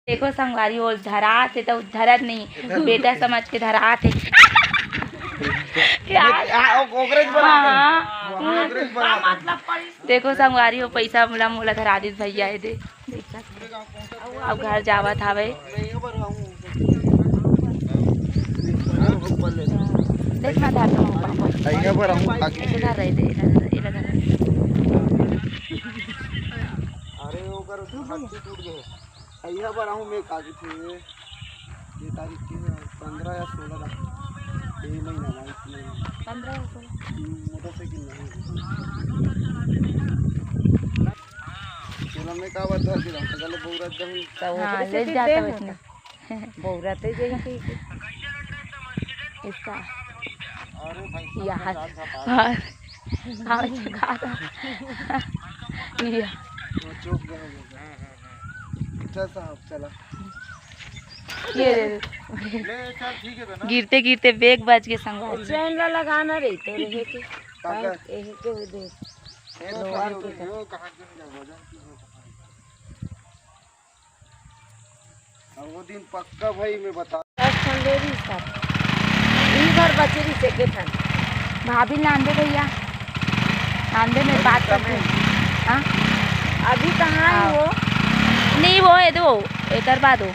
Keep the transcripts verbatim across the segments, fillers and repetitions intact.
देखो संगवारी हो, धरात हे त धरत नहीं, बेटा समझ के धरात हे। यार। आ, ओ-, ओकरे से बड़ा हाँ, है। हाँ। ओकरे से बड़ा है। देखो संगवारी हो, पैसा मोला, मोला धरा दिस भैया हे दे। देख सकते हो। अब घर जावत हावे। देख ना धर तो पापा। इधर रह दे, इधर, इधर, इधर। अरे ओकर हड्डी टूट गए। अइहा बर आहूँ मैं, का कहिथे, ये तारीख के है, पंद्रह या सोलह ला, ये महीना मा, इस महीना। पंद्रह या सोलह? हम्म, मोटरसाइकिल नहीं। चलो, मैं का बता दे रहा हूँ, चलो, बउरा एकदम। तो हाँ, ओकरे से ले जाता है। बउरा तो यही ठीक है। इसका। अरे भाई, सब यार। हाँ। हाँ, चुका दो। ये। वो चौक गए हम लोग। अच्छा साहब, चला। ये दे दे। ले, चल, ठीक है ना। गिरते गिरते bag बच गए संगवारी। चैन ला लगाना रही तो रहे के। काका। काहे, यही के हो दे। ए, लोहा भाई, के वो कहाँ के हो, वजन की हो, कहाँ के? अब वो दिन पक्का भाई, मैं बता। दस ठन ले रही सब। ई घर बचे रही से के ठन। भाभी लान दे भैया। लान दे, मैं बात करती हूँ। हाँ? अभी कहाँ है हाँ। वो? नहीं, वो है दो, एकर बाद हो।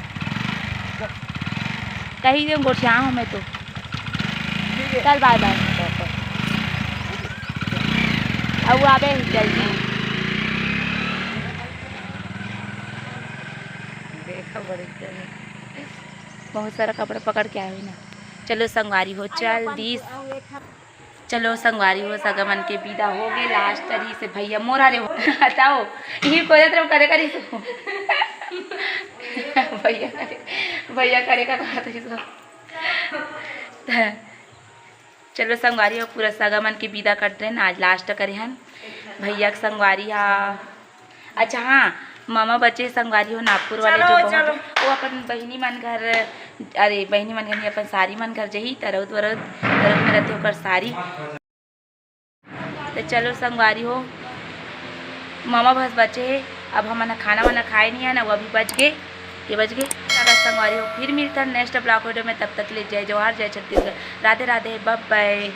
कहीं दे गोठिया हूँ मैं तो। ठीक है। चल, bye bye। अब वो आबे जल्दी। देखा बड़ी जल्दी। बहुत सारा कपड़ा पकड़ के आए हुए ना। चलो संगवारी हो, चल दीस। चलो संगवारी हो, सगा मन के विदा हो गए। Last तरी से भैया मोर हरे हो। हटाओ, यही को जतरा करे करी सो। भैया करे, भैया करे का बात है सो। चलो संगवारी हो, पूरा सगा मन के विदा करते हैं आज, last करे हन। भैया के संगवारी हा। अच्छा हाँ, मामा बचे संगवारी हो नागपुर वाले, चलो, जो बहुत चलो। वो अपन बहिनी मन घर, अरे बहिनी मन घर नहीं, अपन सारी मन घर जही, तरौद वरौद, तरौद में रहते ओकर सारी। तो चलो संगवारी हो, मामा भस बचे हे। अब हमन ह खाना वाना खाए नहीं है ना, वो अभी बच गए, ये बच गए। संगवारी हो, फिर मिलता next vlog video में, तब तक के लिए जय जोहार, जय छत्तीसगढ़, राधे राधे, bye bye।